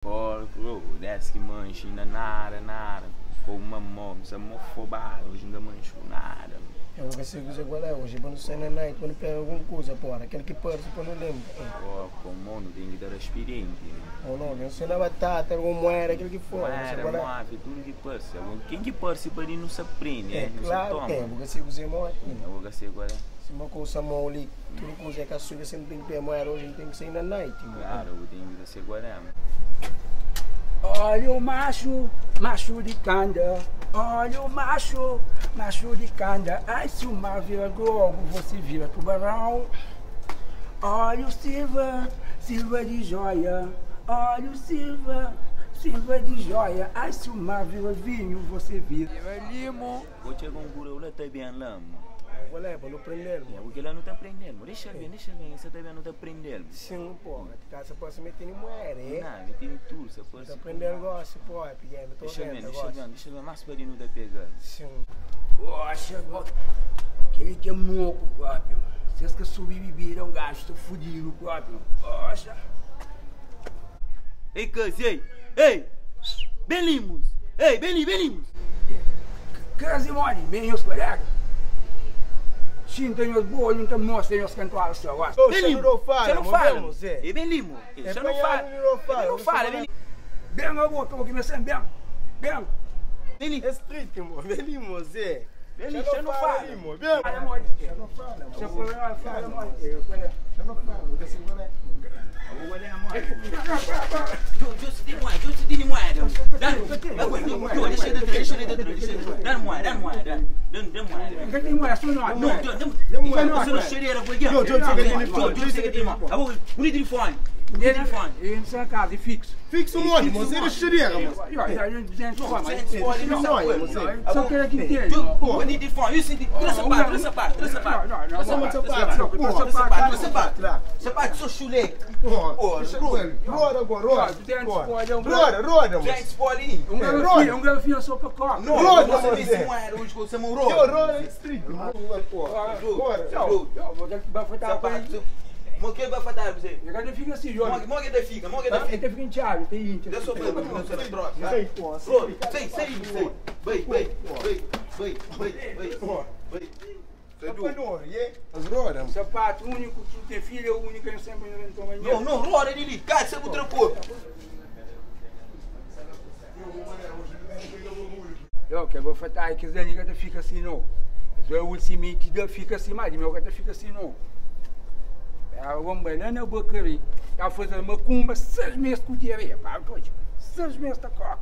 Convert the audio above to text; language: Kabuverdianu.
Porco, oh, desce que mancha, ainda nada, nada. Com uma mão, sa mofobado, hoje ainda mancho nada. Eu vou ser coisa qual é hoje, para não sair na night, quando pega alguma coisa, porra, aquele que parece para não lembro. Oh, como não tem que dar experiente, né? Ou não, não sei na batata, alguma moeda, aquilo que for. não sei Moeda, qual é. move, tudo que parece. Quem que parece para não se aprende, É né? Não se claro, toma. é, porque se você morre. Eu vou gastar agora. Se uma coisa mole, tudo coisa que a sua sempre tem que ter moeda, hoje não tem que sair na night. mano. Claro, eu tenho que gastar agora. Olha o macho, macho de canda. Olha o macho, macho de canda. Ai, se o mar vira globo, você vira tubarão. Olha o Silva, Silva de joia. Olha o Silva, Silva de joia. Ai, se o mar vira vinho, você vira limo. Vou chegar um guru lá, tá bem lá, mano. Qual é, para não prender, É, mano. porque lá não tá aprendendo. mano. Deixa bem, deixa bem. Você também não tá aprendendo. Sim, porra, de casa pode meter em moeda, é? Não, eu tenho tudo, você pode. Tá aprendendo gosto, pô, é pequeno, tô Deixa bem, vendo deixa agora. bem, deixa bem. Mais para não tá pegando. Sim. Poxa, aquele que é moco próprio. Vocês que subir bebida, um gajo, tô fudido próprio. Poxa. Ei, cuz, ei! Ei! Belimos! Ei, Beli, Belimos! Casimone, bem os colegas. Sinta meus bolos, não te mostra meus cantoras só agora. Ô, Belimo, você não fala, Você não mano, fala! vamos, Zé. Ei, Belimo! É Você não fala! não fala, Ele não você fala, fala. Beli! Bem a boca, vou começar bem. Bem. Beli! É street, mano, Belimo, Zé. Beli, você não fala! Belimo, bem. Fala, mole. Você não fala, Você mano. fala, fala, mole. Eu, qual é? Você não fala, você qual é? Deus te moeda, Deus te moeda! Dá, deixa ele deixa ele deixa ele dá moeda, dá moeda, dá dá moeda. Não tem moeda, só não. Não, Dá moeda. Você não cheira, foi Yo, Joe, você que tem Joe, você que tem Abo, bonito telefone. Bonito telefone. Ele em casa, fixo. Fixa o nome, moço, ele cheira, moço. Só que aqui tem. Bonito telefone. Isso, traz sapato, traz sapato, traz sapato. Traz sapato, traz sapato, traz sapato. Sapato, sou chulé. Porra, roda agora, roda. Roda, roda, moço. Gente, spoiler. Um garrafinho só para coca. Não, Roda, você disse moço. moeda hoje com você Eu roda. roda street, mano. Porra, roda. Vou ter que bafatar para ele. Sapato. Mo que vai fatar você? Ele fica assim, jovem. Mo que fica, mo que Ele fica. fica inchado, tem incha. Eu sou bem, eu sou troca. Sei, porra. Roda, sei, sei, sei. Bem, bem, bem, bem, bem, bem. Bem. Sapador, yeah? As rodas, mano. Sapato único, tu tem filha única, eu sempre não tomo Não, não, roda dele, cara, você outra cor. Eu que vou fatar que zé ninguém fica assim não. Eu o cimento fica assim, mas meu gata fica assim não. É o homem lá na bacaria, tá fazendo macumba 6 meses com o dinheiro, pá, doido. 6 meses da coca.